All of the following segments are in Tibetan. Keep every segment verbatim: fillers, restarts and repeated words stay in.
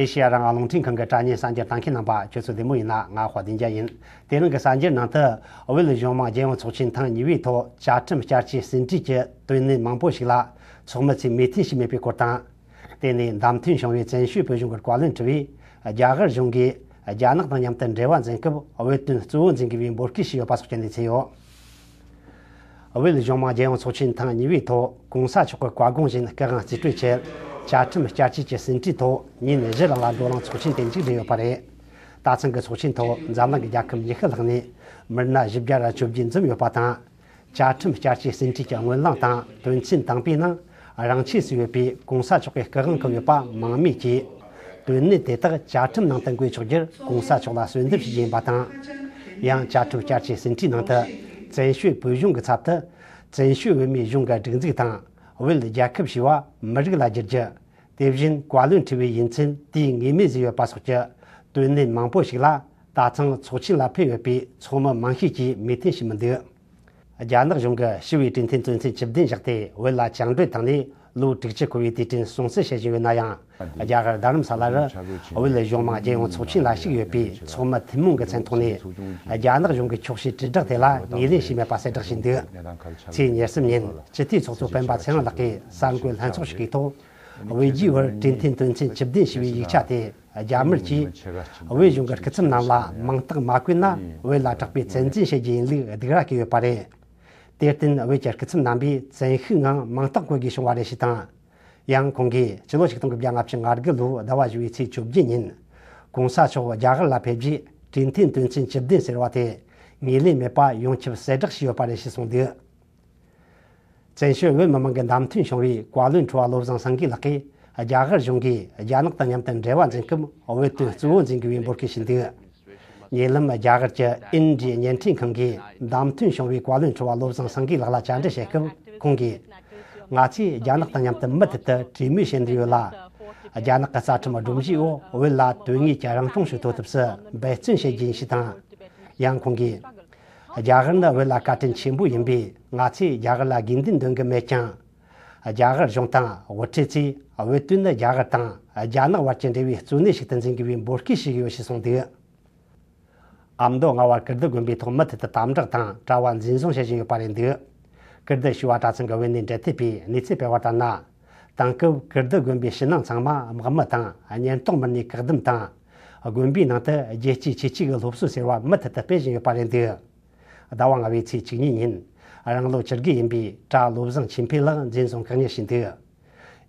ཨེ་ཤེ་ཡ་རང་དབང་རླུང་འཕྲིན་ཁང་གི་དྲ་བརྙན་གསར་འགྱུར་ལྟ་མཁན་རྣམ་པ། ཁྱོད་ཚོ་བདེ་མོ་ཡིན་ན། ང་དཔལ་ལྡན་རྒྱལ་ཡིན། དེ་རིང་གི་གསར་འགྱུར་ནང་དུ། བོད་གཞུང་མང་རྒྱལ་ཡོངས་ཚོགས་ཆེན་ཐེངས་གཉིས་པའི་ཐོག་བཅའ་ཁྲིམས་བསྐྱར་བཅོས་ཟིན་བྲིས་ཀྱི་དོན་གནད་མང་པོ་ཞིག་ལ་ཚོགས་མི་ཚོས་མོས་མཐུན་བྱས་མེད་པའི་སྐོར་དང་། དེ་ནས་བདམས་ཐོན་བྱུང་བའི་བཙན་བྱོལ་བོད་གཞུང་གི་བཀའ་བློན་ཁྲི་པས། རྒྱ་གར་གཞུང་གིས་རྒྱ་ནག་དང་མཉམ་དུ་འབྲེལ་བ་འཛིན་སྐབས་བོད་དོན་གཙོ་བོ་འཛིན་དགོས་པའི་འབོད་སྐུལ་བྱས་ཡོད་པ་སོགས་ཀྱི་གནས་ཚུལ་ཡོད། བོད་གཞུང་མང་རྒྱལ་ཡོངས་ཚོགས་ཆེན་ཐེངས་གཉིས་པའི་ཐོག་གོང་ས་མཆོག་གི་བཀའ་དགོངས་བཞིན་སྐུ་དབང་རྩིས་སྤྲོད་ཆེད་བཅའ་ཁྲིམས་བསྐྱར་བཅོས་ཀྱི་ཟིན་བྲིས་ཐོག་ཉིན་བཞི་རིང་ལ་བགྲོ་གླེང་ཚོགས་ཆེན་དེ་མཇུག་སྒྲིལ་ཡོད་པ་རེད། ད་ཐེངས་ཀྱི་ཚོགས་ཆེན་ཐོག་འཛམ་གླིང་གི་རྒྱལ་ཁབ་ཉི་ཤུ་ལྷག་ནས་མི་སྣ་བཞི་བརྒྱ་ར་བཅོ་བརྒྱད་འཛོམས་ཡོད་པ་དང་། བཅའ་ཁྲིམས་བསྐྱར་བཅོས་ཟིན་བྲིས་ཀྱི་སྔོན་གླེང་དང་དོན་ཚན་དང་པོའི་ནང་རང་ཆས་སུ་ཡོད་པའི་གོང་ས་མཆོག་གི་སྐུ་དབང་བཀལ་ཡོད་པ་མང་མོས་ཀྱིས། དོན་གནད་དེ་དག་བཅའ་ཁྲིམས་ནང་དུ་འགོད་ཆོག་རྒྱུར་གོང་ས་མཆོག་ལ་གསོལ་འདེབས་ཞུ་རྒྱུ་ཡིན་པ་དང་། ཡང་བཅའ་ཁྲིམས་བསྐྱར་བཅོས་ཟིན་བྲིས་ནང་དུ་བཙན་བྱོལ་བོད་གཞུང་གི་ཚབ་ཏུ་བཙན་བྱོལ་བོད་མིའི་གཞུང་གི་སྒྲིག་འཛུགས་དང་། བོད་རྒྱལ་ཁབ་ཞེས་པ་མི་རིགས་ལ་བསྒྱུར་རྒྱུ། དེ་བཞིན་བཀའ་བློན་ཁྲི་པའི་ཡུན་ཚད་དུས་ངེས་མེད་བཟོས་ཡོད་པ་སོགས་ཀྱི་དོན་གནད་མང་པོ་ཞིག་ལ། ད་ཐེངས་ཚོགས་ཆེན་ལ་ཕེབས་ཡོད་པའི་ཚོགས་མི་མང་ཤོས་ཀྱིས་མོས་མཐུན་བྱས་མི་འདུག་རྒྱ་ནག་གཞུང་གིས་ཞི་བའི་གྲོས་མཐུན་དོན་ཚན་བཅུ་བདུན་བཞག་སྟེ། བོད་ལ་བཅིངས་འགྲོལ་བཏང་ནས་ལོ་དྲུག་ཅུ་འཁོར་བའི་དུས་དྲན་སྲུང་བརྩི་བྱེད་བཞིན་ཡོད་ན་ཡང་། རྒྱ་གར་རྡ་རམ་ས་ལ་རུ་བོད་གཞུང་མང་རྒྱལ་ཡོངས་ཚོགས་ཆེན་ལ་ཞུགས་ཡོད་པའི་ཚོགས་མི་ཐུན་མོང་གི་མཚན་ཐོག་ནས། རྒྱ་ནག་གཞུང་གི་འཁྱོག་བཤད་དྲིལ་བསྒྲགས་དེ་ལ་ངོས་ལེན་བྱས་མེད་པ་གསལ་བསྒྲགས་བྱས་འདུག་ཚེས་ཉེར་གསུམ་ཉིན་སྤྱི་འཐུས་ཚོགས་གཙོ་སྤེན་པ་ཚེ་རིང་ལགས་ཀྱིས་གསར་འགོད་ལྷན་ཚོགས་ཤིག་གི་ཐོག་བོད་རྒྱའི་བར་གྲོས་མཐུན་དོན་ཚན་བཅུ་བདུན་ཞེས་པའི་ཡིག་ཆ་དེ། རྒྱ་དམར་གྱིས་བོད་གཞུང་གི་སྐུ་ཚབ་རྣམས་ལ་མིང་རྟགས་མ་བཀོད་ན། བོད་ལ་དྲག་པོའི་བཙན་འཛུལ་བྱེད་རྒྱུ་ཡིན་ལུགས་སྡིགས་ར་བསྐུལ་ཡོད་པ་རེད། དེར་བརྟེན་བོད་ཀྱི་སྐུ་ཚབ་རྣམ་པས་བཙན་ཤུགས་ངང་མིང་རྟགས་བཀོད་དགོས་བྱུང་བ་རེད་ཞེས་དང་། ཡང་ཁོང་གིས་ཕྱི་ལོ་ཆིག་སྟོང་དགུ་བརྒྱ་ལྔ་བཅུ་ང་དགུ་ལོའི་ཟླ་བ་བཞི་བའི་ཚེས་བཅོ་བརྒྱད་ཉིན། གོང་ས་མཆོག་རྒྱ་གར་ལ་ཕེབས་རྗེས་གྲོས་མཐུན་དོན་ཚན་བཅུ་བདུན་ཟེར་བ་དེ་ངོས་ལེན་མེད་པ་ཡོངས་ཁྱབ་གསལ་བསྒྲགས་བྱས་ཡོད་པ་རེད་ཞེས་གསུངས་འདུག་བཙན་བྱོལ་བོད་མི་མང་གི་བདམས་ཐོན་བྱུང་བའི་བཀའ་བློན་ཁྲི་པ་བློ་བཟང་སེང་གེ་ལགས་ཀྱིས། རྒྱ་གར་གཞུང་གིས་རྒྱ་ནག་དང་མཉམ་དུ་འབྲེལ་བ་འཛིན་སྐབས་བོད་དོན་གཙོ་བོ་འཛིན་དགོས་པའི་འབོད་སྐུལ་ཞུས་འདུག་ཉེ་ལམ་རྒྱ་གར་གྱི་ཨིན་ཌི་ཡ་བརྙན་འཕྲིན་ཁང་གིས་བདམས་ཐོན་བྱུང་བའི་བཀའ་བློན་ཁྲི་པ་བློ་བཟང་སེང་གེ་ལགས་ལ་བཅར་འདྲི་བྱེད་སྐབས། ཁོང་གིས། ང་ཚོས་རྒྱ་ནག་དང་མཉམ་དུ་མུ་མཐུད་དུ་གྲོས་མོལ་བྱེད་འདོད་ཡོད་ལ། རྒྱ་ནག་གི་རྩ་ཁྲིམས་སྒྲོམ་གཞིའི་འོག་བོད་ལ་དོན་དངོས་ཀྱི་རང་སྐྱོང་ཞིག་ཐོབ་ཐབས་སུ་འབད་བརྩོན་བྱེད་རྒྱུ་ཡིན་ཞེས་དང་། ཡང་ཁོང་གིས། རྒྱ་གར་ནི་བོད་ལ་བཀའ་དྲིན་ཆེན་པོ་ཡིན་པས། ང་ཚོས་རྒྱ་གར་ལ་དགོས་འདུན་འདོན་གི་མེད་ཀྱང་། རྒྱ་གར་གཞུང་དང་དབུ་ཁྲིད་ཚོས་བོད་དོན་ནི་རྒྱ་གར་དང་རྒྱ་ནག་བར་གྱི་འབྲེལ་བའི་གཙོ་གནད་ཞིག་ཏུ་འཛིན་དགོས་པའི་འབོད་སྐུལ་ཞུས་ཡོད་ཞེས་གསུངས་འདུག་ཨ་མདོ་རྔ་བ་ཀིརྟི་དགོན་པའི་ཐོག་མུ་མཐུད་དུ་དམ་དྲག་དང་དྲ་བ་འཛིན་བཟུང་བྱེད་བཞིན་ཡོད་པ་རེད་འདུག་ཀིརྟི་བྱེས་པ་གྲྭ་ཚང་གི་བོད་གནས་འབྲེལ་མཐུད་པས་གནས་ཚུལ་སྤེལ་བ་ལྟར་ན། དེང་སྐབས་ཀིརྟི་དགོན་པའི་ཕྱི་ནང་ཚང་མ་དམག་མི་དང་གཉེན་རྟོག་མི་སྣས་བཀག་སྡོམ་དང་། དགོན་པའི་ནང་དུ་རྒྱལ་གཅེས་ཆོས་གཅེས་ཀྱི་སློབ་གསོ་ཟེར་བ་མུ་མཐུད་དུ་སྤེལ་བཞིན་ཡོད་པ་རེད་འདུག་ཟླ་བ་ལྔ་པའི་ཚེས་བཅུ་གཉིས་ཉིན། རང་ལོ་བཅུ་དགུ་ཡིན་པའི་གྲྭ་བློ་བཟང་ཆོས་འཕེལ་ལགས་འཛིན་བཟུང་བཀག་ཉར་བྱས་འདུག་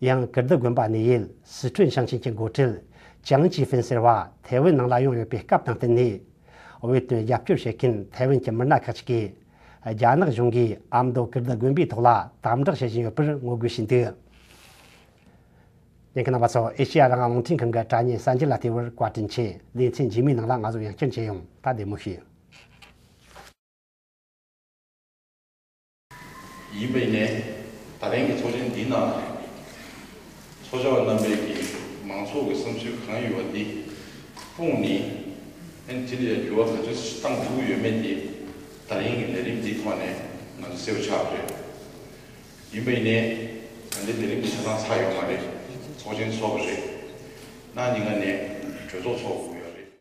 ཡང་ཀིརྟི་དགོན་པ་གནས་ཡུལ་སི་ཁྲོན་ཞིང་ཆེན་གྱི་འགོ་ཁྲིད་ཅང་ཅི་ཧྥིན་ཟེར་བ་ཐའེ་ཝན་ནང་ལ་ཡོང་ཡོད་པའི་སྐབས་དང་བསྟུན་ནས། བོད་དོན་རྒྱབ་སྐྱོར་བྱེད་མཁན་ཐའེ་ཝན་གྱི་མི་སྣ་ཁག་ཅིག་གིས། རྒྱ་ནག་གཞུང་གིས་ཨ་མདོ་ཀིརྟི་དགོན་པའི་ཐོག་ལ་དམ་དྲག་བྱེད་བཞིན་ཡོད་པར་ངོ་རྒོལ་བྱས་འདུག་ཉན་མཁན་རྣམ་པ་ཚོ། ཨེ་ཤེ་ཡ་རང་དབང་རླུང་འཕྲིན་ཁང་གི་དྲ་བརྙན་གསར་འགྱུར་ལ་བལྟས་པར་བཀའ་དྲིན་ཆེ། ལེ་ཚན་རྗེས་མའི་ནང་ལ་ང་ཚོ་ཡང་བསྐྱར་མཇལ་ཡོང་། ད་བདེ་མོ་བྱོས། ཡིན་པ་ཡིན་ནའི། ད་རིང་གི་ཚོགས་ཆེན་འདིའི་ནང་ཚོགས་བཅར་བ་རྣམ་པས་ཀྱི་མང་ཚོགས་ཀྱི་བསམ་ཚུལ་གང་ཡོད་པ་འདི་སྤུངས་ནས། ཨ་ནི་དེ་ལ་འགྱུར་བ་ག་ཚོད་བཏང་ཐུབ་ཀྱི་ཡོད་མེད་དེ་ད་རིང་གི་ལས་རིམ་འདིའི་ཐོག་ནས་ང་ཚོ་གསལ་པོ་ཆགས་པ་རེད། ཡིན་པ་ཡིན་ནའི། ད་འདི་ལས་རིམ་འདི་ཆ་ཚང་ཚར་ཡོད་མ་རེད། ཚོགས་ཆེན་ཚོགས་པ་རེད། གནངས་ཉིན་ཀ་ནས་གྲོས་ཚོགས་ཚོགས།